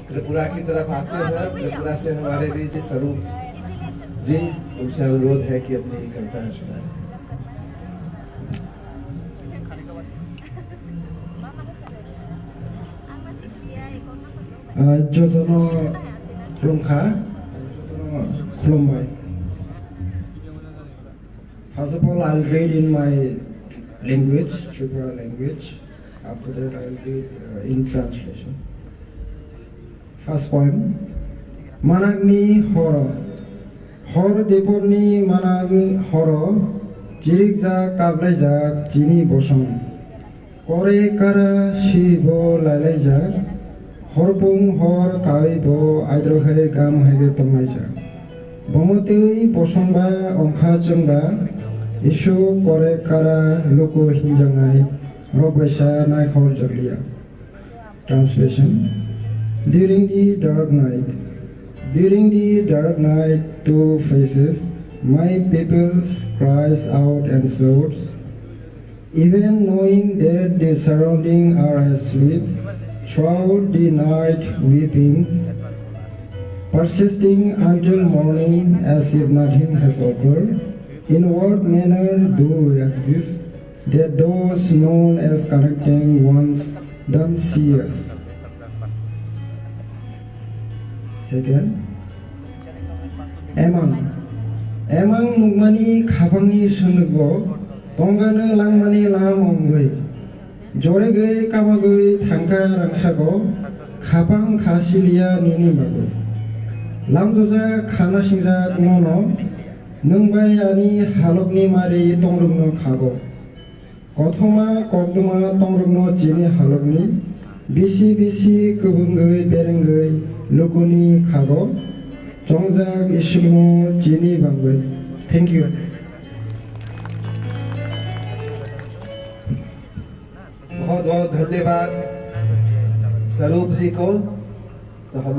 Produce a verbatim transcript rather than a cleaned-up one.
त्रिपुरा की तरफ आते हैं, त्रिपुरा से हमारे बीच स्वरूप जी, उनसे अनुरोध है कि अपनी कविता सुनाएं। Uh, jotono khulumkha, jotono khulumbai. First of all, I'll read in my language, Tripura language. After that, I'll read, uh, in translation. First poem. Manakni horo. Hor diporni manakni horo. Chirikjak, kablaijak, chini bosong. Kore kara si bo lailaijak, horpung hor kaui bo aidrohai gam haige tonglaijak. Bomotwi bosongba ongkha chwngba, isu kore kara luku hinjaknai rok baisa naikhor jakliya. Translation. During the dark night, during the dark night, two faces, my people cries out and shouts, even knowing that the surrounding are asleep, throughout the night weeping, persisting until morning as if nothing has occurred. In what manner do we exist that those known as connecting ones don't see us? Second, emang. Emang nukmani khapangni swngo, tongano langmani lam ongwi. Joregwi kamagwi thangkha rangsago, khapang kha siliya nini mago. Lamjojak khana singjak nono, nwng bai ani halokni mari tongrwkno khago. Kothoma koktwma tongrokno chini halokni bisi bisi kwbwngwi berengwi lukuni khago chongjak isingno chini bangwi. Thank you. बहुत बहुत धन्यवाद स्वरूप जी को। तो हम